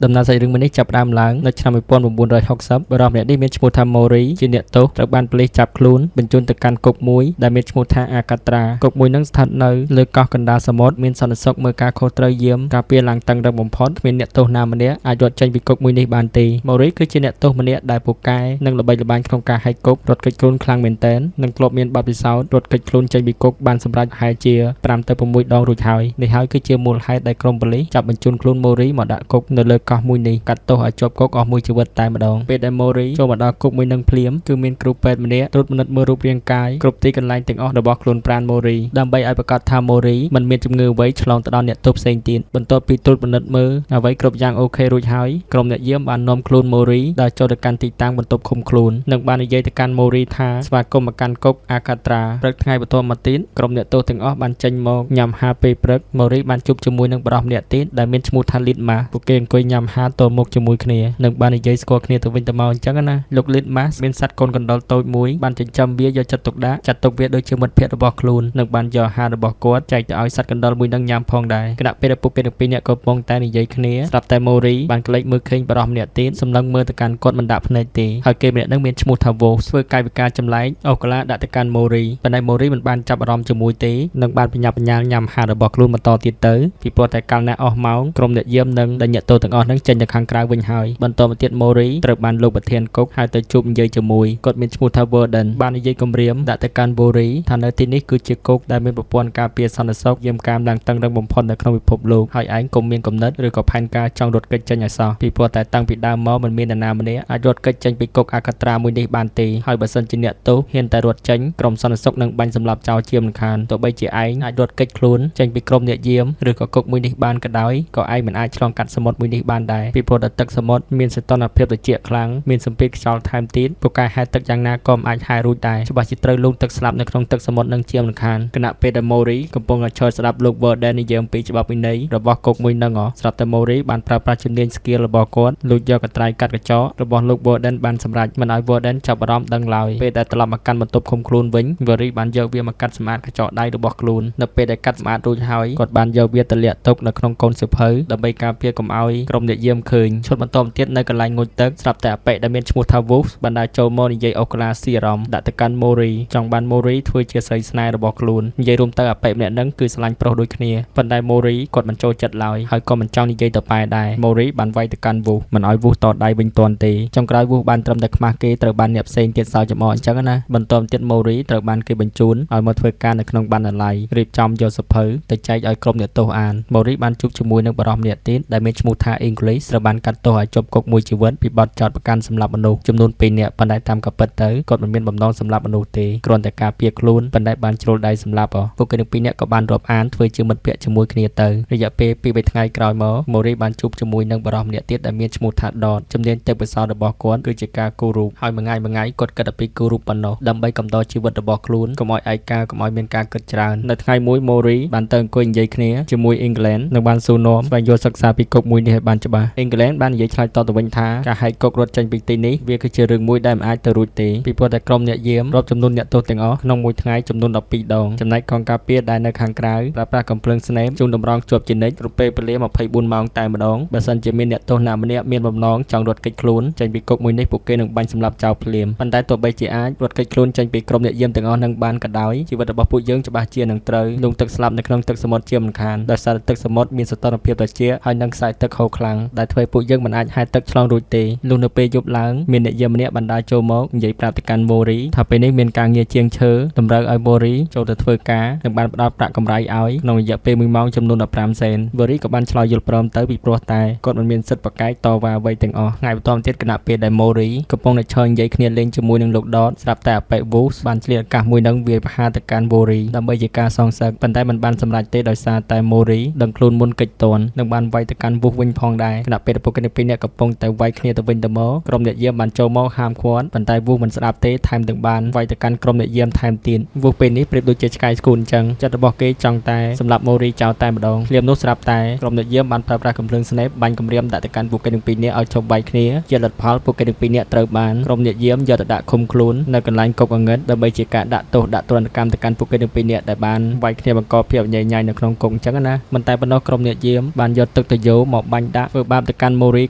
ដំណើរសាច់រឿងមួយនេះចាប់ផ្ដើមឡើងនៅឆ្នាំ1960បុរសម្នាក់នេះមានឈ្មោះថាម៉ូរីជាអ្នកទោសត្រូវបានប៉ូលីសចាប់ខ្លួនបញ្ជូនទៅកាន់គុកមួយដែលមានឈ្មោះថាអាកាត្រាគុកមួយនឹងស្ថិតនៅលើកោះកណ្ដាលសមុទ្រមានសន្តិសុខមើលការខុសត្រូវយាមការពារឡើងតឹងរឹងបំផុតគ្មានអ្នកទោសណាម្នាក់អាចរត់ចេញពីគុកមួយនេះបានទេម៉ូរីគឺជាអ្នកទោសម្នាក់ដែលពូកែនិងល្បីល្បាញក្នុងការហែកគុករត់គេចខ្លួនខ្លាំងមែនទែននិងធ្លាប់មានបទពិសោធន៍រត់គេចខ្លួនចេញពីគុកបានសម្រេចប្រហែលជា5ទៅ6ដងរួចហើយនេះហើយគឺជាមូលហេតុដែលក្រុមប៉ូលីសចាប់បញ្ជូនខ្លួនម៉ូរីមកដាក់គុកនៅលើកោះមួយនេះកាត់ទោសឲ្យជាប់គុកអស់មួយជីវិតតែម្ដងពេលដែលម៉ូរីចូលមកដល់គុកមួយនឹងភ្លាមគឺមានគ្រូពេទ្យម្នាក់ត្រួតពិនិត្យមើលរូបរាងកាយគ្រប់ទីកន្លែងទាំងអស់របស់ខ្លួនប្រាណម៉ូរីដើម្បីឲ្យប្រាកដថាម៉ូរីមិនមានជំងឺអ្វីឆ្លងទៅដល់អ្នកទោសផ្សេងទៀតបន្ទាប់ពីត្រួតពិនិត្យមើលអ្វីគ្រប់យ៉ាង OK រួចហើយក្រុមអ្នកយាមបាននាំខ្លួនម៉ូរីដល់ចូលទៅកាន់ទីតាំងបន្ទប់ឃុំខ្លួននិងបាននិយាយទៅកាន់ម៉ូរីថាស្វាគមន៍មកកាន់គុកអាកាត្រាព្រឹកថ្ងៃបន្ទាប់មកទៀតក្រុមអ្នកទោសទាំងអស់បានចេញមកញ៉ាំហាពេលព្រឹកម៉ូរីបានជួបជាមួយនឹងបុរសម្នាក់ទៀតដែលមានឈ្មោះថាលីតម៉ាស់ពួកគេអង្គុយញ៉ាំហាទល់មុខជាមួយគ្នានិងបាននិយាយស្គាល់គ្នាទៅវិញទៅមកអញ្ចឹងណាលោកលីតម៉ាស់មានសត្វកូនកណ្ដុរតូចមួយបានចិញ្ចឹមវាយកចិត្តទុកដាក់ចាត់ទុកវាដូចជាមិត្តភក្តិរបស់ខ្លួននិងបានយកអាហាររបស់គាត់ចែកទៅឲ្យសត្វកណ្ដុរមួយនឹងញ៉ាំផងដែរខណៈពេលដែលពួកគេទាំងពីរនាក់កំពុងតែនិយាយគ្នាស្រាប់តែម៉ូរីបានក្លែកមើលឃើញបុរសម្នាក់ទៀតសម្លឹងមើលទៅកាន់គាត់មិនដាក់ភ្នែកទេហើយគេម្នាក់នឹងមានឈ្មោះថាវ៉ូធ្វើកាយវិការចម្លែកអូកាឡាដាក់ទៅកាន់ម៉ូរីប៉ុន្តែម៉ូរីមិនបានចាប់អារម្មណ៍ជាមួយទេនិងបានបញ្ញាប់បញ្ញាលញ៉ាំអាហាររបស់ខ្លួនបន្តទៀតទៅពីព្រោះតែកាលណាអស់ម៉ោងក្រុមអ្នកយាមនិងដែលអ្នកទោសទាំងអស់នឹងចេញទៅខាងក្រៅវិញហើយបន្តមកទៀតម៉ូរីត្រូវបានលោកប្រធានគុកហៅទៅជួបនិយាយជាមួយគាត់មានឈ្មោះថា Warden បាននិយាយគំរាមដាក់ទៅកាន់ម៉ូរីថានៅទីនេះគឺជាគុកដែលមានប្រព័ន្ធការពារសន្តិសុខយាមកាមឡើងតឹងរឹងបំផុតនៅក្នុងពិភពលោកហើយឯងកុំមានគំនិតឬក៏ផែនការចង់រត់គេចចេញឲ្យសោះពីព្រោះតែតាំងពីដើមមកមិនមាននរណាម្នាក់អាចរត់គេចចេញពីគុកអាកាត្រាមួយនេះបានទេហើយបើសិនជាអ្នកទោសហ៊ានតែរត់ចេញក្រុមសន្តិសុខនឹងបាញ់សម្លាប់ចោលជាមិនខានទោះបីជាឯងអាចរត់គេចខ្លួនចេញពីក្រុមអ្នកយាមឬក៏គុកមួយនេះបានក៏ដោយក៏ឯងមិនអាចឆ្លងកាត់សមុទ្រមួយនេះបានដែរពីព្រោះតែទឹកសមុទ្រមានសីតុណ្ហភាពត្រជាក់ខ្លាំងមានសម្ពាធខ្យល់ថែមទៀតពួកការហែលទឹកយ៉ាងណាក៏មិនអាចហែលរួចដែរច្បាស់ជាត្រូវលូកទឹកស្លាប់នៅក្នុងទឹកសមុទ្រនឹងជាមិនខានខណៈពេលដែលម៉ូរីកំពុងតែឈរស្ដាប់លោក Warden និយាយអំពីច្បាប់វិន័យរបស់គុកមួយនឹងស្រាប់តែម៉ូរីបានប្រើប្រាស់ជំនាញ skill របស់គាត់លួចយកកន្ត្រៃកាត់កញ្ចក់របស់លោក Warden បានសម្រេចមិនឲ្យ Warden ចាប់អារម្មណ៍ដឹងឡើយពេលដែលត្រឡប់មកកាន់បន្ទប់ឃុំខ្លួនវិញ Warri បានយកវាមកកាត់សម្អាតកញ្ចក់ដៃរបស់ខ្លួននៅពេលដែលកាត់សម្អាតរួចហើយគាត់បានយកវាទៅលាក់ទុកនៅក្នុងកូនសៀវភៅដើម្បីការពារកុំឲ្យក្រុមអ្នកយាមឃើញឈុតបន្តមកទៀតនៅកន្លែងងូតទឹកស្រាប់តែអាប៉ិដែលមានឈ្មោះថា Wolf បានដើរចូលមកនិយាយអូកាឡាស៊ីអារម្មណ៍ដាក់ទៅកាន់ម៉ូរីចង់បានម៉ូរីធ្វើជាស្រីស្នេហ៍របស់ខ្លួននិយាយរួមទៅអាប៉ិម្នាក់នឹងគឺស្រឡាញ់ប្រុសដូចគ្នាប៉ុន្តែម៉ូរីគាត់មិនចូលចិត្តឡើយហើយក៏មិនចង់និយាយទៅប៉ែដែរម៉ូរីបានវាយទៅកាន់ Wolf មិនឲ្យ Wolf តដៃវិញទាន់ទេចុងក្រោយ Wolf បានត្រឹមតែខ្មាស់គេត្រូវបានអ្នកផ្សេងទៀតសើចចំអកអញ្ចឹងណាបន្តមកទៀតម៉ូរីត្រូវបានគេបញ្ជូនឲ្យមកធ្វើការនៅក្នុងបណ្ណាល័យរៀបចំយកសៀវភៅទៅចែកឲ្យក្រុមអ្នកទោសអានម៉ូរីបានជួបជាមួយនឹងបុរសម្នាក់ទៀតដែលមានឈ្មោះថា English ត្រូវបានកាត់ទោសឲ្យជាប់គុកមួយជីវិតពីបទចោទប្រកាន់សម្លាប់មនុស្សចំនួន2នាក់ប៉ុន្តែតាមការពិតទៅគាត់មិនមានបំណងសម្លាប់មនុស្សទេគ្រាន់តែការពារខ្លួនប៉ុន្តែបានជ្រុលដៃសម្លាប់ពួកគេទាំងពីរនាក់ក៏បានរាប់អានធ្វើជាមិត្តភក្តិជាមួយគ្នាទៅរយៈពេល2-3ថ្ងៃក្រោយមកម៉ូរីបានជួបជាមួយនឹងបុរសម្នាក់ទៀតដែលមានឈ្មោះថាដតជំនាញទេពកោសល្យរបស់គាត់គឺជាការគូររូបហើយមួយថ្ងៃគាត់គិតអំពីគូររូបប៉ុណ្ណោះដើម្បីកំដរជីវិតរបស់ខ្លួនកុំឲ្យឯកាកុំឲ្យមានការគិតច្រើននៅថ្ងៃមួយម៉ូរីបានទៅអង្គុយនិយាយគ្នាជាមួយអ៊ីងក្លែននិងបានសួរនាំស្វែងយល់សិក្សាពីគុកមួយនេះឲ្យបានច្បាស់អ៊ីងក្លែនបាននិយាយឆ្លើយតបទៅវិញថាការហែកគុករត់ចេញពីទីនេះវាគឺជារឿងមួយដែលមិនអាចទៅរួចទេពីព្រោះតែក្រុមអ្នកយាមរាប់ចំនួនអ្នកទោសទាំងអស់ក្នុងមួយថ្ងៃចំនួន12ដងចំណែកកងការពារដែលនៅខាងក្រៅប្រើប្រាស់កំភ្លើងស្នេមជូនតម្រង់ជាប់ជានិច្ចគ្រប់ពេលវេលា24ម៉ោងតែម្ដងបើសិនជាមានអ្នកទោសណាម្នាក់មានបំណងចង់រត់គេចខ្លួនចេញពីគុកមួយនេះពួកគេនឹងបាញ់សម្លាប់ចោលភ្លាមប៉ុន្តែទោះបីជាអាចរត់គេចខ្លួនចេញពីក្រុមអ្នកយាមទាំងអស់នឹងបានក៏ដោយជីវិតរបស់ពួកយើងច្បាស់ជានឹងត្រូវលងទឹកស្លាប់នៅក្នុងទឹកសមុទ្រជាមិនខានដោយសារទឹកសមុទ្រមានសីតុណ្ហភាពត្រជាក់ហើយនិងខ្សែទឹកហូរខ្លាំងដែលធ្វើឲ្យពួកយើងមិនអាចហែលទឹកឆ្លងរួចទេលុះនៅពេលយប់ឡើងមានអ្នកយាមម្នាក់បានដើរចូលមកនិយាយប្រាប់ទៅកាន់ម៉ូរីថាពេលនេះមានការងារជាងឈើតម្រូវឲ្យម៉ូរីចូលទៅធ្វើការនិងបានផ្ដល់ប្រាក់កម្រៃឲ្យក្នុងរយៈពេល1ម៉ោងចំនួន15សេនម៉ូរីក៏បានឆ្លើយយល់ព្រមទៅពីព្រោះតែគាត់មិនមានសិទ្ធិប្រកែកតវ៉ាអ្វីទាំងអស់ថ្ងៃបន្តទៀតគណៈពេលដែលម៉ូរីកំពុងតែឈរនិយាយគ្នាលេងជាមួយនឹងលោកដតស្រាប់តែអាប៉ិវូសបានឆ្លៀតឱកាសមួយនឹងវាយប្រហារទៅកាន់ម៉ូរីដើម្បីជាការសងសឹកប៉ុន្តែមិនបានសម្រេចទេដោយសារតែម៉ូរីដឹងខ្លួនមុនកិច្ចតន់និងបានវាយទៅកាន់វូសវិញផងដែរគណៈពេលពួកគេទាំងពីរនាក់កំពុងតែវាយគ្នាទៅវិញទៅមកក្រុមអ្នកយាមបានចូលមកហាមឃាត់ប៉ុន្តែវូសមិនស្ដាប់ទេថែមទាំងបានវាយទៅកាន់ក្រុមអ្នកយាមថែមទៀតវូសពេលនេះប្រៀបដូចជាឆ្កែស្គូនអញ្ចឹងចិត្តរបស់គេចង់តែសម្លាប់ម៉ូរីចោលតែម្ដងភ្លាមនោះស្រាប់តែក្រុមអ្នកយាមបានប្រើប្រាស់កំភ្លើងស្នេបបាញ់គំរាមដាក់ទៅកាន់ពួកគេទាំងពីរនាក់ឲ្យឈប់វាយគ្នាជាលទ្ធផលពួកគេទាំងពីរនាក់ត្រូវបានក្រុមអ្នកយាមយកទៅដាក់ឃុំខ្លួននៅកន្លែងគុកងងឹតដើម្បីជាការដាក់ទោសដាក់ទណ្ឌកម្មទៅកាន់ពួកគេទាំងពីរនាក់ដែលបានវាយគ្នាបង្កភាពញ៉ៃញ៉ៃនៅក្នុងគុកអញ្ចឹងណាមិនតែប៉ុណ្ណោះក្រុមអ្នកយាមបានយកទឹកទៅយោមកបាញ់ដាក់ ដាក់ធ្វើបាបទៅកាន់ Mori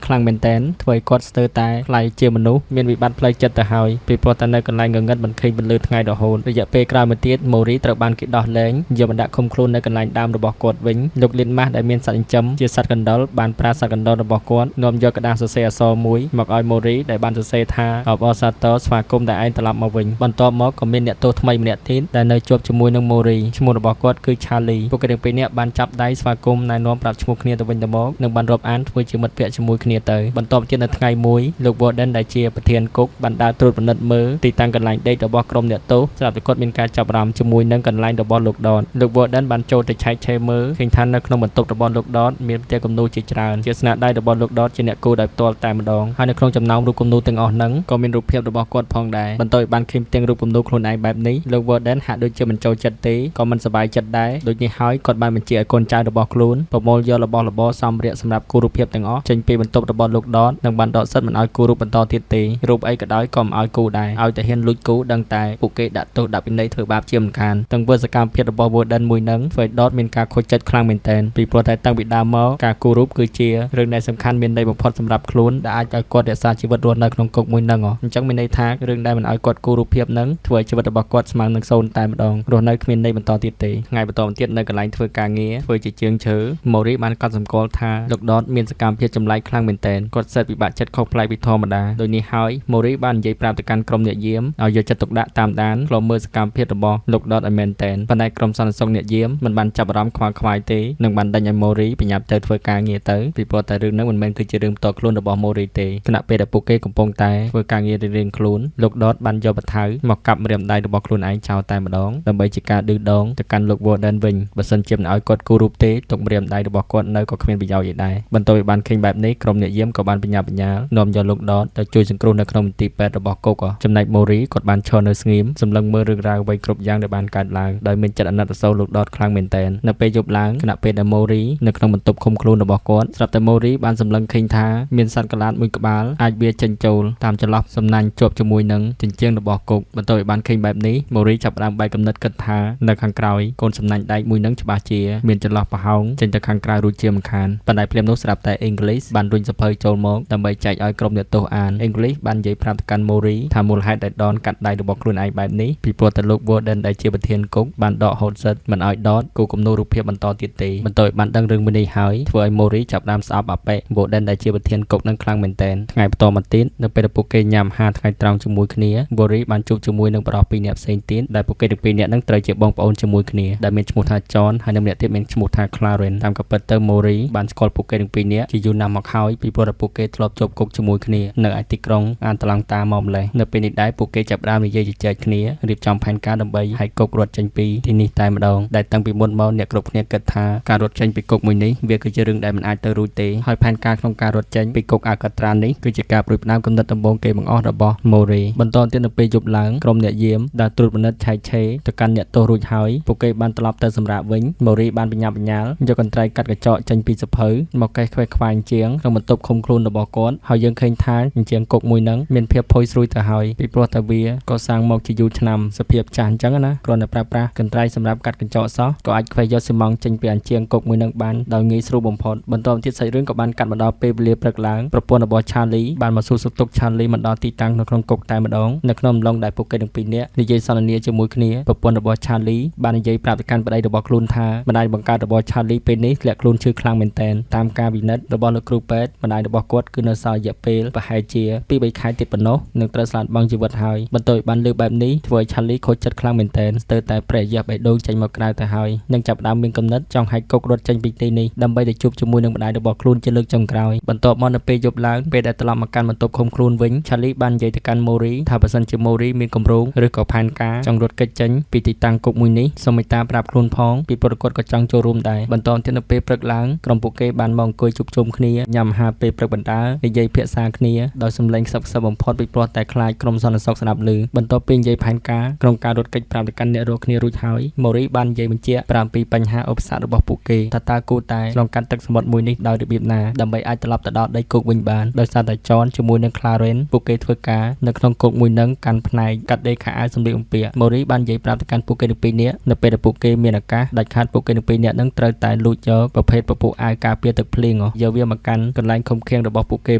ខ្លាំងមែនទែនធ្វើឲ្យគាត់ស្ទើរតែក្លាយជាមនុស្សមានវិបត្តិផ្លូវចិត្តទៅហើយពីព្រោះតែនៅកន្លែងងងឹតមិនឃើញពន្លឺថ្ងៃរហូតរយៈពេលក្រោយមកទៀត Mori ត្រូវបានគេដោះលែងយកមកដាក់ឃុំខ្លួននៅកន្លែងដើមរបស់គាត់វិញលោកលៀនម៉ាស់ដែលមានសត្វចិញ្ចឹមជាសត្វកណ្ដុរបានប្រើសត្វកណ្ដុររបស់គាត់នាំយកក្រដាសសរសេរអក្សរមួយមកឲ្យ Mori ដែលបានសរសេរថាអបអរសាទរស្វាគមន៍ដែលឯងត្រឡប់មកវិញបន្ទាប់មកក៏មានអ្នកទោសថ្មីម្នាក់ទៀតដែលនៅជាប់ជាមួយនឹង Mori ឈ្មោះរបស់គាត់គឺ Charlie ពួកគេទាំងពីរនាក់បានចាប់ដៃស្វាគមន៍ណែនាំប្រាប់ឈ្មោះគ្នាទៅវិញទៅមកនិងបានរាប់អានធ្វើជាមិត្តភក្តិជាមួយគ្នាទៅបន្ទាប់ទៀតនៅថ្ងៃមួយលោក Warden ដែលជាប្រធានគុកបានដើរត្រួតពិនិត្យមើលទីតាំងកន្លែងដេករបស់ក្រុមអ្នកទោសស្រាប់តែគាត់មានការចាប់អារម្មណ៍ជាមួយនឹងកន្លែងរបស់លោក Dot លោក Warden បានចូលទៅឆែកឆេរមើលឃើញថានៅក្នុងបន្ទប់របស់លោក Dot មានផ្ទះគំនូរជាច្រើនជាស្នាដៃរបស់លោក Dot ជាអ្នកគូរដោយផ្ទាល់តែម្ដងហើយនៅក្នុងចំណោមរូបគំនូរទាំងអស់ហ្នឹងក៏មានរូបភាពរបស់គាត់ផងដែរបន្ទាប់ពីបានឃើញផ្ទាំងរូបគំនូរខ្លួនឯងបែបនេះលោក Warden ហាក់ដូចជាមិនចូលចិត្តទេក៏មិនសប្បាយចិត្តដែរដូចនេះហើយគាត់បានបញ្ជាឲ្យកូនចៅរបស់ខ្លួនប្រមូលយករបស់របរសម្ភារៈសម្រាប់គូររូបភាពទាំងអស់ចេញពីបន្ទប់របស់លោក Dot និងបានដកសិទ្ធិមិនឲ្យគូររូបបន្តទៀតទេរូបអីក៏ដោយក៏មិនឲ្យគូរដែរឲ្យតែហ៊ានលួចគូរដឹងតែពួកគេដាក់ទោសដាក់ពិន័យធ្វើបាបជាមិនខានទាំងធ្វើសកម្មភាពរបស់ Warden មួយនឹងធ្វើឲ្យ Dot មានការខូចចិត្តខ្លាំងមែនទែនពីព្រោះតែតាំងពីដើមមកការគូររូបគឺជារឿងដែលសំខាន់មានន័យបំផុតសម្រាប់ខ្លួនដែលអាចឲ្យគាត់រក្សាជីវិតរស់នៅក្នុងគុកមួយនឹងអញ្ចឹងមានន័យថារឿងដែលមិនឲ្យគាត់គូររូបភាពនឹងធ្វើឲ្យជីវិតរបស់គាត់ស្មើនឹងសូន្យតែម្ដងរស់នៅគ្មានន័យបន្តទៀតទេថ្ងៃបន្តមកទៀតនៅកន្លែងធ្វើការងារធ្វើជាជាងឈើ Mori បានកត់សម្គាល់ថាលោក Dot មានសកម្មភាពចម្លែកខ្លាំងមែនទែនគាត់សិតពិបាកចិត្តខុសប្លែកពីធម្មតាដូចនេះហើយ Mori បាននិយាយប្រាប់ទៅកាន់ក្រុមអ្នកយាមឲ្យយកចិត្តទុកដាក់តាមដានឃ្លាំមើលសកម្មភាពរបស់លោក Dot ឲ្យមែនទែនប៉ុន្តែក្រុមសន្តិសុខអ្នកយាមមិនបានចាប់អារម្មណ៍ខ្វល់ខ្វាយទេនិងបានដេញឲ្យ Mori ប្រញាប់ទៅធ្វើការងារទៅពីព្រោះតែរឿងហ្នឹងមិនមែនគឺជារឿងផ្ទាល់ខ្លួនរបស់ Mori ទេខណៈពេលដែលពួកគេកំពុងតែធ្វើការងាររៀងៗខ្លួនលោក Dot បានយកបន្ថៅមកកាប់ម្រាមដៃរបស់ខ្លួនឯងចោលតែម្ដងដើម្បីជាការឌឺដងទៅកាន់លោក Warden វិញបើសិនជាមិនឲ្យគាត់គូររូបទេទុកម្រាមដៃរបស់គាត់នៅក៏គ្មានប្រយោជន៍អីដែរបន្ទាប់ពីបានឃើញបែបនេះក្រុមអ្នកយាមក៏បានបញ្ញាបញ្ញាលនាំយកលោក Dot ទៅជួយសង្គ្រោះនៅក្នុងមន្ទីរពេទ្យរបស់គុកចំណែក Mori គាត់បានឈរនៅស្ងៀមសម្លឹងមើលរឿងរ៉ាវអ្វីគ្រប់យ៉ាងដែលបានកើតឡើងដោយមានចិត្តអាណិតអាសូរលោក Dot ខ្លាំងមែនទែននៅពេលយប់ឡើងខណៈពេលដែល Mori នៅក្នុងបន្ទប់ឃុំខ្លួនរបស់គាត់ស្រាប់តែ Mori បានសម្លឹងឃើញថាមានសត្វកន្លាតមួយក្បាលអាចវាចេញចូលតាមចន្លោះសំណាញ់ជាប់ជាមួយនឹងជញ្ជាំងរបស់គុកបន្ទាប់ពីបានឃើញបែបនេះ Mori ចាប់ផ្ដើមបែកគំនិតគិតថានៅខាងក្រោយកូនសំណាញ់ដែកមួយនឹងច្បាស់ជាមានចន្លោះប្រហោងចេញទៅខាងក្រៅរួចជាមិនខានប៉ុន្តែភ្លាមនោះស្រាប់តែ English បានរុញសភៅចូលមកដើម្បីចែកឲ្យក្រុមអ្នកទោសអាន English បាននិយាយប្រាប់ទៅកាន់ Mori ថាមូលហេតុដែល Don កាត់ដៃរបស់ខ្លួនឯងបែបនេះពីព្រោះតែលោក Warden ដែលជាប្រធានគុកបានដកហូតសិទ្ធិមិនឲ្យ Dot គូគំនូររូបភាពបន្តទៀតទេបន្ទាប់ពីបានដឹងរឿងមួយនេះហើយធ្វើឲ្យ Mori ចាប់ផ្ដើមស្អប់អាប៉េ Warden ដែលជាប្រធានគុកនឹងខ្លាំងមែនទែនថ្ងៃបន្តមកទៀតនៅពេលដែលពួកគេញ៉ាំអាហារថ្ងៃត្រង់ជាមួយគ្នា Mori បានជួបជាមួយនឹងប្រុសពីរនាក់ផ្សេងទៀតដែលពួកគេទាំងពីរនាក់នឹងត្រូវជាបងប្អូនជាមួយគ្នាដែលមានឈ្មោះថា John ហើយនិងម្នាក់ទៀតមានឈ្មោះថា Clarence តាមក៏ពិតទៅ Mori បានស្គាល់ពួកគេទាំងពីរនាក់ជាយូរណាស់មកហើយពីព្រោះតែពួកគេធ្លាប់ជាប់គុកជាមួយគ្នានៅឯទីក្រុងអាត្លង់តាមកម្លេះនៅពេលនេះដែរពួកគេចាប់ផ្ដើមនិយាយជជែកគ្នារៀបចំផែនការដើម្បីហែកគុករត់ចេញពីទីនេះតែម្ដងដែលតាំងពីមុនមកអ្នកគ្រប់គ្នាគិតថាការរត់ចេញពីគុកមួយនេះវាគឺជារឿងដែលមិនអាចទៅរួចទេហើយផែនការក្នុងការរត់ចេញពីគុកអាកាត្រានេះគឺជាការព្រួយផ្ដើមគំនិតដំបូងគេបង្អស់របស់ Mori បន្តទៀតនៅពេលយប់ឡើងក្រុមអ្នកយាមដែលត្រួតពិនិត្យឆែកឆេរទៅកាន់អ្នកទោសរួចហើយពួកគេបានត្រឡប់ទៅសម្រាកវិញ Mori បានបញ្ញាបញ្ញាលយកកន្ត្រៃកាត់កញ្ចក់ចេញពីសភៅមកកេះខ្វេះខ្វាយជាងក្នុងបន្ទប់ឃុំខ្លួនរបស់គាត់ហើយយើងឃើញថាជាងគុកមួយនឹងមានភាពផុយស្រួយទៅហើយពីព្រោះតែវាក៏សាងមកជាយូរឆ្នាំសភាពចាស់អញ្ចឹងណាគ្រាន់តែប្រើប្រាស់កន្ត្រៃសម្រាប់កាត់កញ្ចក់សោះក៏អាចខ្វេះយកស៊ីម៉ង់ចេញពីអញ្ជៀងគុកមួយនឹងបានដោយងាយស្រួលបំផុតបន្តទៀតសាច់រឿងក៏បានកាត់មកដល់ពេលវេលាព្រឹកឡើងប្រពន្ធរបស់ Charlie បានមកសួរសុខទុក្ខ Charlie មកដល់ទីតាំងនៅក្នុងគុកតែម្ដងនៅក្នុងអំឡុងដែលពួកគេទាំងពីរនាក់និយាយសន្ទនាជាមួយគ្នាប្រពន្ធរបស់ Charlie បាននិយាយប្រាប់ទៅកាន់ប្តីរបស់ខ្លួនថាម្ដាយបង្កើតរបស់ Charlie ពេលនេះធ្លាក់ខ្លួនឈឺខ្លាំងមែនទែនតាមការពិនិត្យរបស់លោកគ្រូពេទ្យម្ដាយរបស់គាត់គឺនៅសល់រយៈពេលប្រហែលជា 2-3 ខែទៀតប៉ុណ្ណោះនឹងត្រូវស្លាប់បង់ជីវិតហើយបន្ទាប់ពីបានលើបែបនេះធ្វើឲ្យ Charlie ខូចចិត្តខ្លាំងមែនទែនស្ទើរតែព្រះយះបេះដូងចេញមកក្រៅទៅហើយនឹងចាប់ផ្ដើមមានគំនិតចង់ហែកគុករត់ចេញពីទីនេះដើម្បីទៅជួបជាមួយនឹងម្ដាយរបស់ខ្លួនជាលើកចុងក្រោយបន្ទាប់មកនៅពេលយប់ឡើងពេលដែលត្រឡប់មកកាន់បន្ទប់ឃុំខ្លួនវិញ Charlie បាននិយាយទៅកាន់ Mori ថាបើសិនជា Mori មានគម្រោងឬក៏ផែនការចង់រត់គេចចេញពីទីតាំងគុកមួយនេះសូមមេត្តាប្រាប់ខ្លួនផងពីព្រោះគាត់ក៏ចង់ចូលរួមដែរបន្តទៀតនៅពេលព្រឹកឡើងក្រុមពួកគេបានមកអង្គុយជួបជុំគ្នាញ៉ាំអាហារពេលព្រឹកបណ្ដើរនិយាយភាសាគ្នាដោយសម្លេងខ្សឹបខ្សឹបបំផុតពីព្រោះតែខ្លាចក្រុមសន្តិសុខស្ដាប់ឮបន្ទាប់ពីនិយាយផែនការក្នុងការរត់គេចប្រាប់ទៅកាន់អ្នករកគ្នារួចហើយ Mori បាននិយាយបញ្ជាក់ប្រាប់ពីបញ្ហាឧបសគ្គរបស់ពួកគេថាតើគួរតែឆ្លងកាត់ទឹកសមុទ្រមួយនេះដោយរបៀបណាដើម្បីអាចត្រឡប់ទៅដល់ដីគោកវិញបានដោយសារតែ John ជាមួយនឹង Clarence ពួកគេធ្វើការនៅក្នុងគុកមួយនឹងកាន់ផ្នែកកាត់ដេរខោអាវសម្លៀកបំពាក់ Mori បាននិយាយប្រាប់ទៅកាន់ពួកគេទាំងពីរនាក់នៅពេលដែលពួកគេមានឱកាសដាច់ខាតពួកគេទាំងពីរនាក់នឹងត្រូវតែលួចយកប្រភេទពពួកអាវការពារទឹកភ្លៀង យកវាមកកាន់កន្លែងឃុំឃាំងរបស់ពួកគេ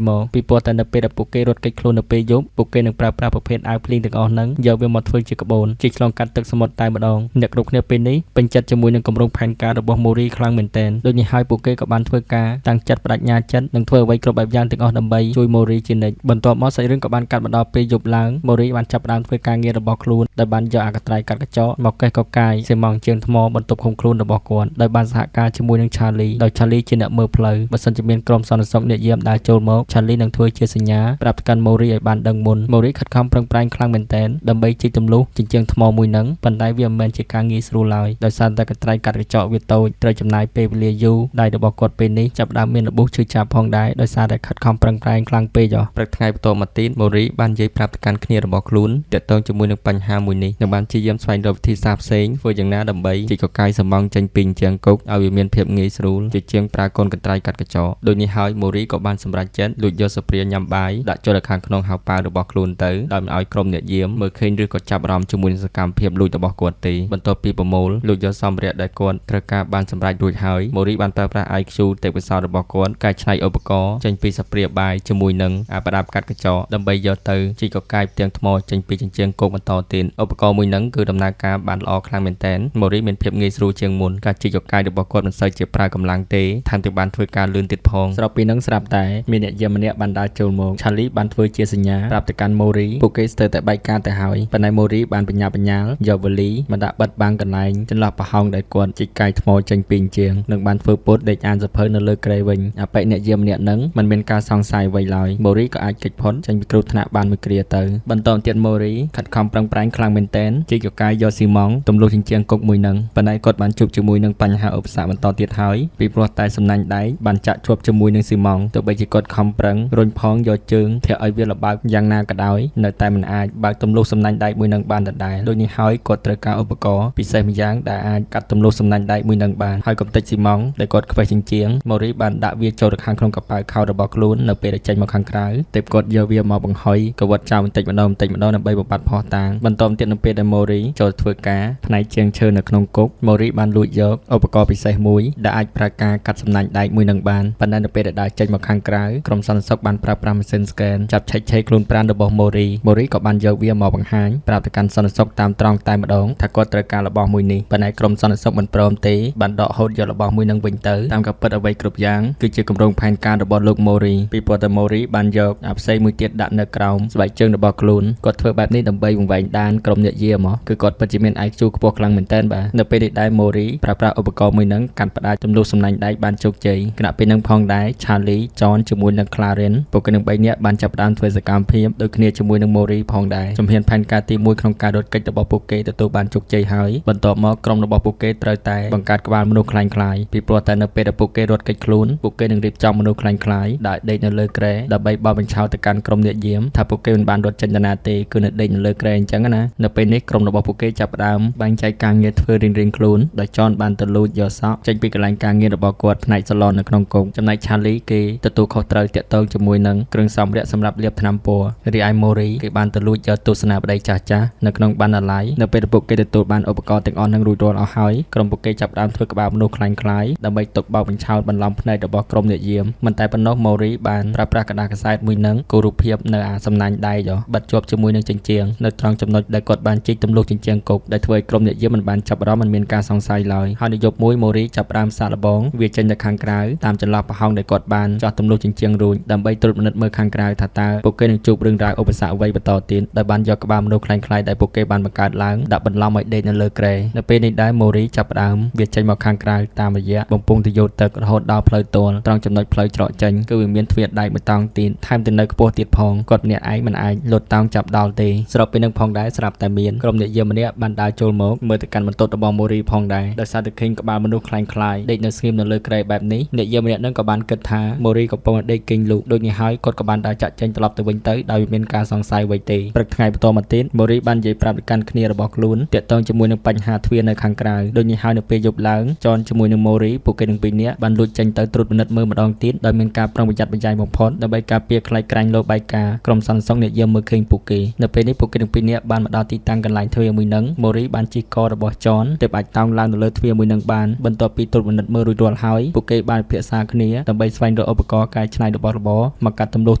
មកពីព្រោះតែនៅពេលដែលពួកគេរត់គេចខ្លួននៅពេលយប់ពួកគេនឹងប្រើប្រាស់ប្រភេទអាវភ្លៀងទាំងអស់ហ្នឹងយកវាមកធ្វើជាក្បូនជិះឆ្លងកាត់ទឹកសមុទ្រតែម្ដងអ្នកគ្រប់គ្នាពេលនេះពេញចិត្តជាមួយនឹងគម្រោងផែនការរបស់ម៉ូរីខ្លាំងមែនទែនដូចនេះហើយពួកគេក៏បានធ្វើការតាំងចិត្តបដិញ្ញាចិត្តនិងធ្វើអ្វីគ្រប់បែបយ៉ាងទាំងអស់ដើម្បីជួយម៉ូរីជានិច្ចបន្ទាប់មកសាច់រឿងក៏បានកាត់មកដល់ពេលយប់ឡើងម៉ូរីបានចាប់ផ្ដើមធ្វើការងាររបស់ខ្លួនដោយបានយកអាកត្រៃកាត់កញ្ចក់មកកេះកកាយសេម៉ង់ជើងថ្មបន្ទប់ឃុំខ្លួនរបស់គាត់ដោយបានសហការជាមួយនឹងឆាលីដោយឆាលីជាអ្នកមើលផ្លូវបើសិនជាមានក្រុមសន្តិសុខអ្នកយាមដើរចូលមកឆាលីនឹងធ្វើជាសញ្ញាប្រាប់ទៅកាន់ម៉ូរីឲ្យបានដឹងមុនម៉ូរីខិតខំប្រឹងប្រែងខ្លាំងមែនទែនដើម្បីជីកទម្លុះជញ្ជាំងថ្មមួយនឹងប៉ុន្តែវាមិនមែនជាការងាយស្រួលឡើយដោយសារតែកត្រៃកាត់កញ្ចក់វាតូចត្រូវចំណាយពេលវេលាយូរដៃរបស់គាត់ពេលនេះចាប់ផ្ដើមមានរបួសឈឺចាប់ផងដែរដោយសារតែខិតខំប្រឹងប្រែងខ្លាំងពេកព្រឹកថ្ងៃបន្ទាប់មកទៀតម៉ូរីបាននិយាយប្រាប់ទៅកាន់គ្នារបស់ខ្លួនទាក់ទងជាមួយនឹងបញ្ហាមួយនេះនិងបានព្យាយាមស្វែងរកវិធីសាស្ត្រផ្សេងធ្វើយ៉ាងណាដើម្បីជីកកកាយសំងចេញពីជញ្ជាំងគុកឲ្យវាមានភាពងាយស្រួលជាជាងប្រើកូនកន្ត្រៃកាត់កញ្ចក់ដូចនេះហើយម៉ូរីក៏បានសម្រេចចិត្តលួចយកស្ព្រាញ៉ាំបាយដាក់ចូលទៅខាងក្នុងហោប៉ៅរបស់ខ្លួនទៅដោយមិនឲ្យក្រុមអ្នកយាមមើលឃើញឬក៏ចាប់អារម្មណ៍ជាមួយនឹងសកម្មភាពលួចរបស់គាត់ទេបន្ទាប់ពីប្រមូលលួចយកសម្ភារៈដែលគាត់ត្រូវការបានសម្រេចរួចហើយម៉ូរីបានប្រើប្រាស់ IQ ទេពកោសល្យរបស់គាត់កែច្នៃឧបករណ៍ចេញពីស្ព្រាបាយជាមួយនឹងអាប្រដាប់កាត់កញ្ចក់ដើម្បីយកទៅជីកកកាយផ្ទាំងថ្មចេញពីជញ្ជាំងគុកបន្តទៀតឧបករណ៍មួយហ្នឹងគឺដំណើរការបានល្អខ្លាំងមែនទែនម៉ូរីមានភាពងាយស្រួលជាងមុនការជីកកកាយរបស់គាត់មិនសូវជាប្រើកម្លាំងទេថែមទាំងបានធ្វើការលឿនទៀតផងស្របពេលហ្នឹងស្រាប់តែមានអ្នកយាមម្នាក់បានដើរចូលមកឆាលីបានធ្វើជាសញ្ញាប្រាប់ទៅកាន់ម៉ូរីពួកគេស្ទើរតែបែកការទៅហើយប៉ុន្តែម៉ូរីបានបញ្ញាបញ្ញាលយកវលីមកដាក់បិទបាំងកន្លែងចន្លោះប្រហោងដែលគាត់ជីកកាយថ្មចេញពីជញ្ជាំងនិងបានធ្វើពុតដេកអានសភៅនៅលើគ្រែវិញអបិអ្នកយាមម្នាក់ហ្នឹងមិនមានការសង្ស័យអ្វីឡើយម៉ូរីក៏អាចគេចផុតចេញពីគ្រោះថ្នាក់បានមួយគ្រាទៅបន្តទៀតម៉ូរីខិតខំប្រឹងប្រែងខ្លាំងមែនទែនជីកកាយយកស៊ីម៉ង់ទម្លុះជញ្ជាំងគុកមួយហ្នឹងប៉ុន្តែគាត់បានជួបជាមួយនឹងបញ្ហាឧបសគ្គបន្តទៀតហើយពីព្រោះតែសំណាញ់ដែកបានចាក់ជាប់ជាមួយនឹងស៊ីម៉ង់ទោះបីជាគាត់ខំប្រឹងរុញផងយកជើងធាក់ឲ្យវាលបើកយ៉ាងណាក៏ដោយនៅតែមិនអាចបើកទម្លុះសំណាញ់ដែកមួយនឹងបានដដែលដូចនេះហើយគាត់ត្រូវការឧបករណ៍ពិសេសម្យ៉ាងដែលអាចកាត់ទម្លុះសំណាញ់ដែកមួយនឹងបានហើយកំទេចស៊ីម៉ង់ដែលគាត់ខ្វេះជញ្ជាំងម៉ូរីបានដាក់វាចូលទៅខាងក្នុងកប៉ាល់ខោរបស់ខ្លួននៅពេលដែលចេញមកខាងក្រៅទើបគាត់យកវាមកបង្ហុយកវត្តចោលបន្តិចម្ដងបន្តិចម្ដងដើម្បីបំបត្តិភស្តុតាងបន្តទៀតនៅពេលដែលម៉ូរីចូលធ្វើការផ្នែកជាងឈើនៅក្នុងគុកម៉ូរីបានលួចយកឧបករណ៍ពិសេសមួយដែលអាចប្រើការកាត់សំណាញ់ដែកមួយនឹងបានប៉ុន្តែនៅពេលដែលដើរចេញមកខាងក្រៅក្រុមសន្តិសុខបានប្រើប្រាស់ម៉ាស៊ីន scan ចាប់ឆែកឆេរខ្លួនប្រាណរបស់ម៉ូរីម៉ូរីក៏បានយកវាមកបង្ហាញប្រាប់ទៅកាន់សន្តិសុខតាមត្រង់តែម្ដងថាគាត់ត្រូវការរបស់មួយនេះប៉ុន្តែក្រុមសន្តិសុខមិនព្រមទេបានដកហូតយករបស់មួយនឹងវិញទៅតាមការពិតអ្វីគ្រប់យ៉ាងគឺជាគម្រោងផែនការរបស់លោកម៉ូរីពីព្រោះតែម៉ូរីបានយកអាផ្សេងមួយទៀតដាក់នៅក្រោមស្បែកជើងរបស់ខ្លួនគាត់ធ្វើបែបនេះដើម្បីបង្វែងដានក្រុមអ្នកយាមគឺគាត់ពិតជាមាន IQ ខ្ពស់ខ្លាំងមែនទែនបាទនៅពេលនេះដែរម៉ូរីប្រើប្រាស់ឧបករណ៍មួយនឹងកាត់ផ្ដាច់ទម្លុះសំណាញ់ដែកបានជោគជ័យខណៈពេលនឹងផងដែរឆាលីចនជាមួយនឹងក្លារិនពួកគេនឹង3នាក់បានចាប់ផ្ដើមធ្វើសកម្មភាពដូចគ្នាជាមួយនឹងម៉ូរីផងដែរជំហានផែនការទី1ក្នុងការរត់គេចរបស់ពួកគេទទួលបានជោគជ័យហើយបន្ទាប់មកក្រុមរបស់ពួកគេត្រូវតែបង្កើតក្បាលមនុស្សក្លាយៗពីព្រោះតែនៅពេលដែលពួកគេរត់គេចខ្លួនពួកគេនឹងរៀបចំមនុស្សក្លាយៗដែលដេកនៅលើគ្រែដើម្បីបោះបញ្ឆោតទៅកាន់ក្រុមអ្នកយាមថាពួកគេមិនបានរត់ចេញទៅណាទេគឺនៅដេកនៅលើគ្រែអញ្ចឹងណានៅពេលនេះក្រុមរបស់ពួកគេចាប់ផ្ដើមបែងចែកការងារធ្វើរៀងៗខ្លួនដោយចនបានទៅលួចយកសក់ចេញពីកន្លែងការងាររបស់គាត់ផ្នែកសាឡននៅក្នុងគុកចំណែកឆាលីគេទទួលខុសត្រូវទាក់ទងជាមួយនឹងគ្រឿងសម្ភារៈសម្រាប់លាបថ្នាំពណ៌រីឯម៉ូរីគេបានទៅលួចយកទស្សនាបតីចាស់ៗនៅក្នុងបណ្ណាល័យនៅពេលពួកគេទទួលបានឧបករណ៍ទាំងអស់នឹងរួចរាល់អស់ហើយក្រុមពួកគេចាប់ផ្ដើមធ្វើក្បាលមនុស្សក្លាយៗដើម្បីទុកបោកបញ្ឆោតបន្លំភ្នែករបស់ក្រុមអ្នកយាមមិនតែប៉ុណ្ណោះម៉ូរីបានប្រើប្រាស់ក្រដាសកាសែតមួយនឹងគូរូបភាពនៅអាសំណាញ់ដែកបិទជាប់ជាមួយនឹងជញ្ជាំងនៅត្រង់ចំណុចដែលគាត់បានជីកទម្លុះជញ្ជាំងគុកដែលធ្វើឲ្យក្រុមអ្នកយាមមិនបានចាប់អារម្មណ៍មិនមានការសង្ស័យឡើយហើយនៅយប់មួយម៉ូរីចាប់ផ្ដើមសាកល្បងវាចេញទៅខាងក្រៅតាមចន្លោះប្រហោងដែលគាត់បានចោះទម្លុះជញ្ជាំងរួចដើម្បីត្រួតពិនិត្យមើលខាងក្រៅថាតើពួកគេនឹងជួបរឿងរ៉ាវឧបសគ្គអ្វីបន្តទៀតដោយបានយកក្បាលមនុស្សក្លាយៗដែលពួកគេបានបង្កើតឡើងដាក់បន្លំឲ្យដេកនៅលើគ្រែនៅពេលនេះដែរម៉ូរីចាប់ផ្ដើមវាចេញមកខាងក្រៅតាមរយៈបំពង់ទយោទឹករហូតដល់ផ្លូវទល់ត្រង់ចំណុចផ្លូវច្រកចេញគឺវាមានទ្វារដែកមួយតង់ទៀតថែមទាំងនៅខ្ពស់ទៀតផងគាត់ម្នាក់ឯងមិនអាចលោតតោងចាប់ដល់ទេស្របពេលនឹងផងដែរស្រាប់តែមានក្រុមអ្នកយាមម្នាក់បានដើរចូលមកមើលទៅកាន់បន្ទប់របស់ម៉ូរីផងដែរដោយសារតែឃើញក្បាលមនុស្សក្លាយៗដេកនៅស្ងៀមនៅលើគ្រែបែបនេះអ្នកយាមម្នាក់នឹងក៏បានគិតថាម៉ូរីកំពុងតែដេកគេងលក់ដូចនេះហើយគាត់ក៏បានដើរចាក់ចេញត្រឡប់ទៅវិញទៅដោយមិនមានការសង្ស័យអ្វីទេព្រឹកថ្ងៃបន្តមកទៀតម៉ូរីបាននិយាយប្រាប់ទៅកាន់គ្នារបស់ខ្លួនទាក់ទងជាមួយនឹងបញ្ហាទ្វារនៅខាងក្រៅដូចនេះហើយនៅពេលយប់ឡើងចនជាមួយនឹងម៉ូរីពួកគេនឹងពីរនាក់បានលួចចេញទៅត្រួតពិនិត្យមើលម្ដងទៀតដោយមានការប្រុងប្រយ័ត្នប្រយែងបំផុតដើម្បីការពារខ្លាចក្រាញ់លោបែកការក្រុមសន្តិសុខអ្នកយាមមើលឃើញពួកគេនៅពេលនេះពួកគេនឹងពីរនាក់បានមកដល់ទីតាំងកន្លែងទ្វារមួយនឹងម៉ូរីបានជិះករបស់ចនទើបអាចតោងឡើងនៅលើទ្វារមួយនឹងបានបន្ទាប់ពីត្រួតពិនិត្យមើលរួចរាល់ហើយពួកគេបានពិភាក្សា ក្សាគ្នាដើម្បីស្វែងរកឧបករណ៍កែច្នៃរបស់របរមកកាត់ទម្លុះ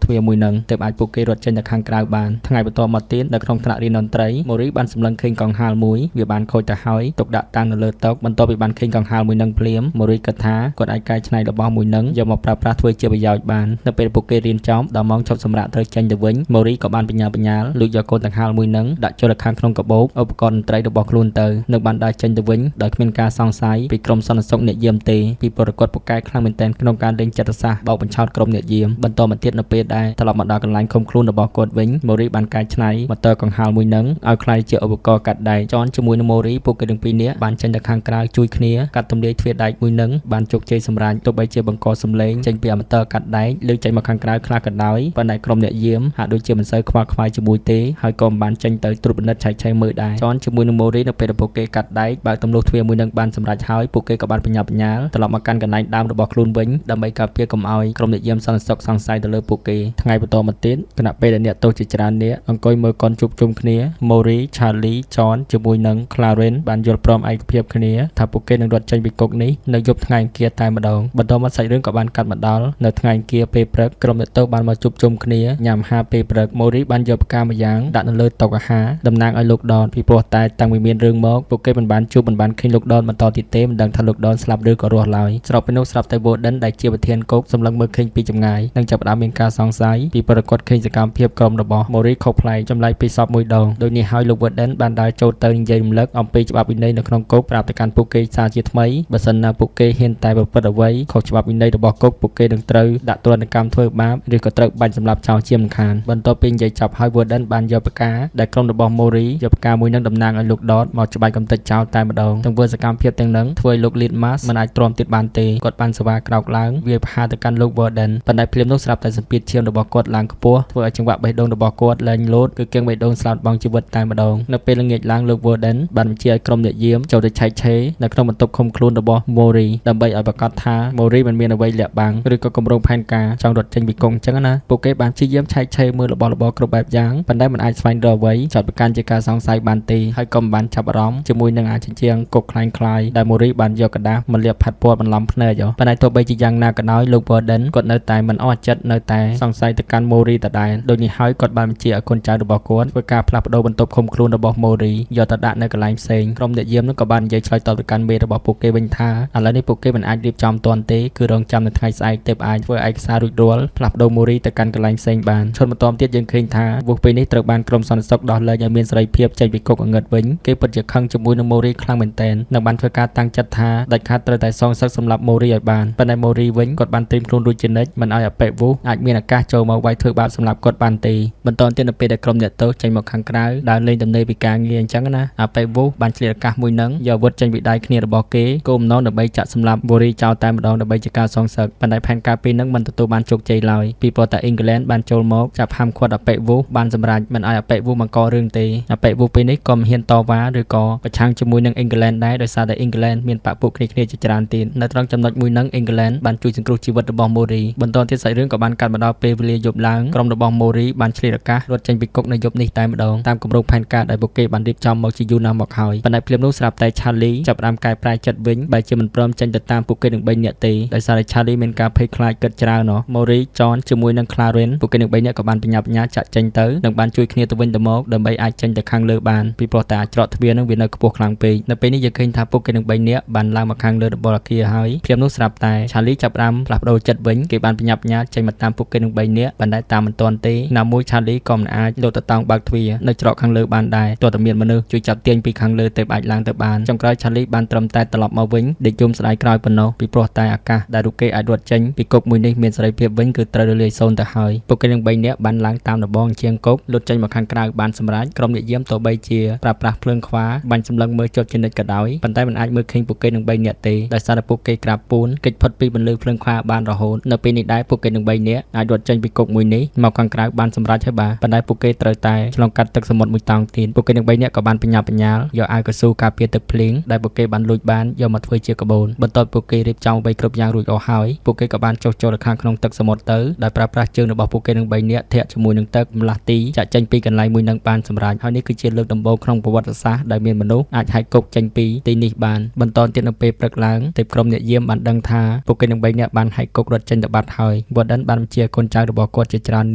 ទ្វារមួយនឹងទើបអាចពួកគេរត់ចេញទៅខាងក្រៅបានថ្ងៃបន្ទាប់មកទៀតនៅក្នុងថ្នាក់រៀនតន្ត្រីម៉ូរីបានសម្លឹងឃើញកង្ហាលមួយវាបានខូចទៅហើយទុកដាក់តាំងនៅលើតុបន្ទាប់ពីបានឃើញកង្ហាលមួយនឹងភ្លាមម៉ូរីគិតថាគាត់អាចកែច្នៃរបស់មួយនឹងយកមកប្រើប្រាស់ធ្វើជាប្រយោជន៍បាននៅពេលពួកគេរៀនចប់ដល់ម៉ោងឈប់សម្រាកត្រូវចេញទៅវិញម៉ូរីក៏បានបញ្ញាបញ្ញាលលួចយកកូនកង្ហាលមួយនឹងដាក់ចូលទៅខាងក្នុងកាបូបឧបករណ៍តន្ត្រីរបស់ខ្លួនទៅនឹងបានដើរចេញទៅវិញដោយគ្មានការសង្ស័យពីក្រុមសន្តិសុខអ្នកយាមទេពីព្រោះគាត់ពូកែខ្លាំងមែនទែនក្នុងការលេងចិត្តសាស្ត្របោកបញ្ឆោតក្រុមអ្នកយាមបន្តមកទៀតនៅពេលដែលត្រឡប់មកដល់កន្លែងឃុំខ្លួនរបស់គាត់វិញម៉ូរីបានកែច្នៃម៉ូទ័រកង្ហាលមួយនឹងឲ្យក្លាយជាឧបករណ៍កាត់ដែកចនជាមួយនឹងម៉ូរីពួកគេទាំងពីរនាក់បានចេញទៅខាងក្រៅជួយគ្នាកាត់ទម្លាយទ្វារដែកមួយនឹងបានជោគជ័យសម្រេចទោះបីជាបង្កសំឡេងចេញពីម៉ូទ័រកាត់ដែកលើកចេញមកខាងក្រៅខ្លះក៏ដោយប៉ុន្តែក្រុមអ្នកយាមហាក់ដូចជាមិនសូវខ្វល់ខ្វាយជាមួយទេហើយក៏មិនបានចេញទៅត្រួតពិនិត្យឆែកឆេរមើលដែរចនជាមួយនឹងម៉ូរីនៅពេលដែលពួកគេកាត់ដែកបើកទម្លុះទ្វារមួយនឹងបានសម្រេចហើយពួកគេក៏បានបញ្ញាបញ្ញាលត្រឡប់មកកាន់កន្លែងដើមរបស់ខ្លួនវិញដើម្បីការពារកុំឲ្យក្រុមអ្នកយាមសន្តិសុខសង្ស័យទៅលើពួកគេថ្ងៃបន្តមកទៀតខណៈពេលដែលអ្នកទោសជាច្រើននាក់អង្គុយមើលកុនជួបជុំគ្នាម៉ូរីឆាលីចនជាមួយនឹង Clarence បានយល់ព្រមឯកភាពគ្នាថាពួកគេនឹងរត់ចេញពីគុកនេះនៅយប់ថ្ងៃអង្គារតែម្ដងបន្តមកសាច់រឿងក៏បានកាត់មកដល់នៅថ្ងៃអង្គារពេលព្រឹកក្រុមអ្នកទោសបានមកជួបជុំគ្នាញ៉ាំអាហារពេលព្រឹកម៉ូរីបានយកផ្កាម្យ៉ាងដាក់នៅលើតុអាហារតំណាងឲ្យលោកដនពីព្រោះតែតាំងពីមានរឿងមកពួកគេមិនបានជួបមិនបានឃើញលោកដនបន្តទៀតទេមិនដឹងថាលោកដនស្លាប់ឬក៏រស់ឡើយស្របពេលនោះស្រាប់តែ Warden ដែលជាប្រធានគុកសម្លឹងមើលឃើញពីចម្ងាយនិងចាប់ផ្ដើមមានការសង្ស័យពីព្រោះគាត់ឃើញសកម្មភាពក្រុមរបស់ម៉ូរីខុសប្លែកចម្លែកពីសពមួយដងដូចនេះហើយលោក Warden បានដើរចូលទៅនិយាយរំលឹកអំពីច្បាប់វិន័យនៅក្នុងគុកប្រាប់ទៅកាន់ពួកគេសារជាថ្មីបើសិនណាពួកគេហ៊ានតែប្រព្រឹត្តអ្វីខុសច្បាប់វិន័យរបស់គុកពួកគេនឹងត្រូវដាក់ទណ្ឌកម្មធ្វើបាបឬក៏ត្រូវបាញ់សម្លាប់ចោលជាមិនខានបន្ទាប់ពីនិយាយចប់ហើយ Warden បានយកផ្កាដែលក្រុមរបស់ម៉ូរីយកផ្កាមួយនឹងតំណាងឲ្យលោកដតមកច្បាច់កំទេចចោលតែម្ដងទង្វើសកម្មភាពទាំងនឹងធ្វើឲ្យលោក Litmas មិនអាចទ្រាំទៀតបានទេគាត់បានសវ៉ាក្រោកឡើងវាយប្រហារទៅកាន់លោក Warden ប៉ុន្តែភ្លាមនោះស្រាប់តែសម្ពាធឈាមរបស់គាត់ឡើងខ្ពស់ធ្វើឲ្យចង្វាក់បេះដូងរបស់គាត់លែងលោតគឺគៀងបេះដូងស្លោតបង់ជីវិតតែម្ដងនៅពេលល្ងាចឡើងលោក Warden បានបញ្ជាឲ្យក្រុមអ្នកយាមចូលទៅឆែកឆេរនៅក្នុងបន្ទប់ឃុំខ្លួនរបស់ Mori ដើម្បីឲ្យប្រាកដថា Mori មិនមានអ្វីលាក់បាំងឬក៏គម្រោងផែនការចង់រត់ចេញពីគុកអញ្ចឹងណាពួកគេបានព្យាយាមឆែកឆេរមើលរបស់របរគ្រប់បែបយ៉ាងប៉ុន្តែមិនអាចស្វែងរកអ្វីចោទប្រកាន់ជាការសង្ស័យបានទេហើយក៏មិនបានចាប់អារម្មណ៍ជាមួយនឹងអាជញ្ជាំងគុកក្លែងៗដែល Mori បានយកក្រដាសមកលាបផាត់ពណ៌បន្លំភ្នែកប៉ុន្តែទោះបីជាយ៉ាងណាក៏ដោយលោក Warden គាត់នៅតែមិនអស់ចិត្តនៅតែសង្ស័យទៅកាន់ Mori ដដែលដូចនេះហើយគាត់បានបញ្ជាឲ្យកូនចៅរបស់គាត់ធ្វើការផ្លាស់ប្ដូរបន្ទប់ឃុំខ្លួនរបស់ Mori យកទៅដាក់នៅកន្លែងផ្សេងក្រុមអ្នកយាមនោះក៏បាននិយាយឆ្លើយតបទៅកាន់មេរបស់ពួកគេវិញថាឥឡូវនេះពួកគេមិនអាចរៀបចំទាន់ទេគឺរងចាំនៅថ្ងៃស្អែកទើបអាចធ្វើឯកសាររួចរាល់ផ្លាស់ប្ដូរ Mori ទៅកាន់កន្លែងផ្សេងបានឈុតបន្តទៀតយើងឃើញថាវុះពេលនេះត្រូវបានក្រុមសន្តិសុខដោះលែងឲ្យមានសេរីភាពចេញពីគុកអងឹតវិញគេពិតជាខឹងជាមួយនឹង Mori ខ្លាំងមែនទែននិងបានធ្វើការតាំងចិត្តថាដាច់ខាតត្រូវតែសងសឹកសម្លាប់ Mori ឲ្យបានប៉ុន្តែ Mori វិញគាត់បានត្រៀមខ្លួនរួចជានិច្ចមិនឲ្យអបិវុសអាចមានឱកាសចូលមកវាយធ្វើបាបសម្លាប់គាត់បានទេបន្តទៀតនៅពេលដែលក្រុមអ្នកទោសចេញមកខាងក្រៅដើរលេងទំនេរពីការងារអញ្ចឹងណាអបិវុសបានឆ្លៀតឱកាសមួយនឹងយកអាវុធចេញពីដៃគ្នារបស់គេគោលបំណងដើម្បីចាក់សម្លាប់ Mori ចោលតែម្ដងដើម្បីជាការសងសឹកប៉ុន្តែផែនការពីរនឹងមិនទទួលបានជោគជ័យឡើយពីព្រោះតែអ៊ីងក្លែនបានចូលមកចាប់ហាមឃាត់អបិវុសបានសម្រេចមិនឲ្យអបិវុសបង្ករឿងទេអបិវុសពេលនេះក៏មិនហ៊ានតវ៉ាឬក៏ប្រឆាំងជាមួយនឹងអ៊ីងក្លែនដែរដោយសារតែអ៊ីងក្លែនមានបក្សពួកគ្នាជាច្រើនទៀតនៅត្រង់ចំណុចមួយនឹងអ៊ីងក្លែនបានជួយសង្គ្រោះជីវិតរបស់ Mori បន្តទៀតសាច់រឿងក៏បានកាត់មកដល់ពេលវេលាយប់ឡើងក្រុមរបស់ Mori បានឆ្លៀតឱកាសរត់ចេញពីគុកនៅយប់នេះតែម្ដងតាមគម្រោងផែនការដែលពួកគេបានរៀបចំមកជាយូរណាស់មកហើយប៉ុន្តែភ្លាមនោះស្រាប់តែ Charlie ចាប់ផ្ដើមកែប្រែចិត្តវិញបែរជាមិនព្រមចេញទៅតាមពួកគេទាំង3នាក់ទេដោយសារតែ Charlie មានការភ័យខ្លាចគិតច្រើនណោះ Mori John ជាមួយនឹង Clarence ពួកគេទាំង3នាក់ក៏បានបញ្ញាបញ្ញាចាក់ចេញទៅនិងបានជួយគ្នាទៅវិញទៅមកដើម្បីអាចចេញទៅខាងលើបានពីព្រោះតែច្រកទ្វារនឹងវានៅខ្ពស់ខ្លាំងពេកនៅពេលនេះយើងឃើញថាពួកគេទាំង3នាក់បានឡើងមកខាងលើដំបូលអគារហើយភ្លាមនោះស្រាប់តែ Charlie ចាប់ផ្ដើមផ្លាស់ប្ដូរចិត្តវិញគេបានបញ្ញាបញ្ញាចេញមកតាមពួកគេទាំង3នាក់ប៉ុន្តែតាមមិនទាន់ទេណាមួយ Charlie ក៏មិនអាចលោតទៅតោងបើកទ្វារនៅច្រកខាងលើបានដែរទោះតែមានមនុស្សជួយចាប់ទាញពីខាងលើទៅអាចឡើងទៅបានចុងក្រោយ Charlie បានត្រឹមតែត្រឡប់មកវិញដេកយំស្ដាយក្រោយប៉ុណ្ណោះពីព្រោះតែឱកាសដែលរូបគេអាចរត់ចេញពីគុកមួយនេះមានសេរីភាពវិញគឺត្រូវរលាយសូន្យទៅហើយពួកគេទាំង3នាក់បានឡើងតាមដំបងជាងគុកលុតចេញមកខាងក្រៅបានសម្រេចក្រុមអ្នកយាមទោះបីជាប្រើប្រាស់ភ្លើងខ្វាបាញ់សម្លឹងមើលជាប់ជានិច្ចក៏ដោយប៉ុន្តែមិនអាចមើលឃើញពួកគេទាំង3នាក់ទេដោយសារតែពួកគេក្រាបពូនគេចផុតពីបន្លឺភ្លើងខ្វាបានរហូតនៅពេលនេះដែរពួកគេទាំង3នាក់អាចរត់ចេញពីគុកមួយនេះមកខាងក្រៅបានសម្រេចហើយបាទប៉ុន្តែពួកគេត្រូវតែឆ្លងកាត់ទឹកសមុទ្រមួយតោងទៀតពួកគេទាំង3នាក់ក៏បានបញ្ញាបញ្ញាលយកអាវកៅស៊ូការពារទឹកភ្លៀងដែលពួកគេបានលួចបានយកមកធ្វើជាក្បូនបន្ទាប់ពួកគេរៀបចំអ្វីគ្រប់យ៉ាងរួចអស់ហើយពួកគេក៏បានចុះចូលទៅខាងក្នុងទឹកសមុទ្រទៅដោយប្រើប្រាស់ជើងរបស់ពួកគេទាំង3នាក់ធាក់ជាមួយនឹងទឹកម្លាស់ទីចាក់ចេញពីកន្លែងមួយនឹងបានសម្រេចហើយនេះគឺជាលើកដំបូងក្នុងប្រវត្តិសាស្ត្រដែលមានមនុស្សអាចហែកគុកចេញពីទីនេះបានបន្តទៀតនៅពេលព្រឹកឡើងទេពក្រុមអ្នកយាមបានដឹងថា ពួកគេទាំង3នាក់បានហែកគុករត់ចេញទៅបាត់ហើយ Warden បានបញ្ជាកូនចៅរបស់គាត់ជាច្រើន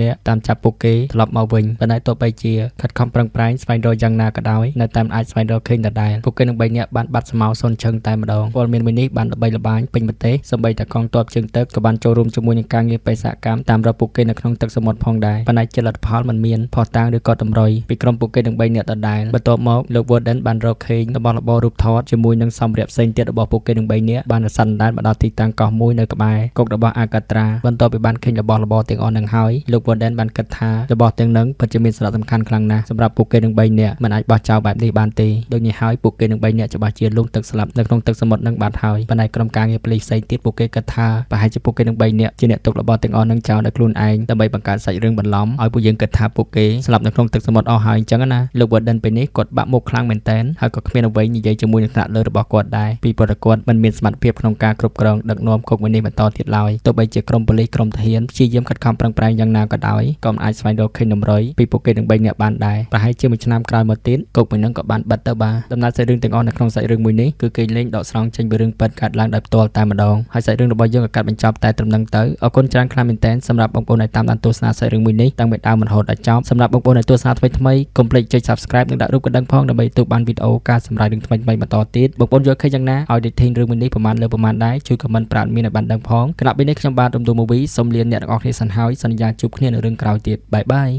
នាក់តាមចាប់ពួកគេត្រឡប់មកវិញប៉ុន្តែទោះបីជាខិតខំប្រឹងប្រែងស្វែងរកយ៉ាងណាក៏ដោយនៅតែមិនអាចស្វែងរកឃើញដដែលពួកគេទាំង3នាក់បានបាត់ស្មៅសូន្យឈឹងតែម្ដងព័ត៌មានមួយនេះបានល្បីល្បាញពេញប្រទេសសូម្បីតែកងទ័ពជើងទឹកក៏បានចូលរួមជាមួយនឹងការងារបេសកកម្មតាមរកពួកគេនៅក្នុងទឹកសមុទ្រផងដែរប៉ុន្តែជាលទ្ធផលមិនមានភស្តុតាងឬក៏តម្រុយពីក្រុមពួកគេទាំង3នាក់ដដែលបន្ទាប់មកលោក Warden បានរកឃើញរបស់របររូបថតជាមួយនឹងសម្ភារៈផ្សេងទៀតរបស់ពួកគេទាំង3នាក់បានសន្និដ្ឋានមកដល់ទីតាំងកោះមួយនៅក្បែរគុករបស់អាកាត្រាបន្ទាប់ពីបានឃើញរបស់របរទាំងអស់នឹងហើយលោក Warden បានគិតថារបស់ទាំងនឹងពិតជាមានសារៈសំខាន់ខ្លាំងណាស់សម្រាប់ពួកគេទាំង3នាក់មិនអាចបោះចោលបែបនេះបានទេដូចនេះហើយពួកគេទាំង3នាក់ច្បាស់ជាលង់ទឹកស្លាប់នៅក្នុងទឹកសមុទ្រនឹងបាត់ហើយប៉ុន្តែក្រុមការងារប៉ូលីសផ្សេងទៀតពួកគេគិតថាប្រហែលជាពួកគេទាំង3នាក់ជាអ្នកទុករបស់ទាំងអស់នឹងចោលដោយខ្លួនឯងដើម្បីបង្កើតសាច់រឿងបន្លំឲ្យពួកយើងគិតថាពួកគេស្លាប់នៅក្នុងទឹកសមុទ្រអស់ហើយអញ្ចឹងណាលោក Warden ពេលនេះគាត់បាក់មុខខ្លាំងមែនទែនហើយក៏គ្មានអ្វីនិយាយជាមួយនឹងថ្នាក់លើរបស់គាត់ដែរពីព្រោះតែគាត់មិនមានសមត្ថភាពក្នុងការគ្រប់គ្រងដឹកនាំគុកមួយនេះបន្តទៀតឡើយទោះបីជាក្រុមប៉ូលីសក្រុមទាហានព្យាយាមខិតខំប្រឹងប្រែងយ៉ាងណាក៏ដោយក៏មិនអាចស្វែងរកឃើញតម្រុយពីពួកគេទាំង3នាក់បានដែរប្រហែលជាមួយឆ្នាំក្រោយមកទៀតគុកមួយនឹងក៏បានបិទទៅបាទដំណើរសាច់រឿងទាំងអស់នៅក្នុងសាច់រឿងមួយនេះគឺគេលេងដកស្រង់ចេញពីរឿងពិតកើតឡើងដោយផ្ទាល់តែម្ដងហើយសាច់រឿងរបស់យើងក៏កាត់បញ្ចប់តែត្រឹមនឹងទៅអរគុណច្រើនខ្លាំងមែនទែនសម្រាប់បងប្អូនដែលតាមដានទស្សនាសាច់រឿងមួយនេះតាំងពីដើមរហូតដល់ចប់សម្រាប់បងប្អូនដែលទស្សនាថ្មីថ្មីកុំភ្លេចចុច Subscribe និងដាក់រូបកណ្ដឹងផងដើម្បីទទួលបានវីដេអូការសម្រាយរឿងថ្មីៗបន្តទៀតបងប្អូនយល់ឃើញយ៉ាងណាឲ្យ rating រឿងមួយនេះប្រហែលលើប្រហែលដែរជួយ comment ប្រាប់មានឲ្យបានដឹងផងខណៈពេលនេះខ្ញុំបាទរំទូ Movie សូមលាអ្នកទាំងអស់គ្នាសិនហើយសន្យាជួបគ្នានៅរឿងក្រោយទៀត bye bye.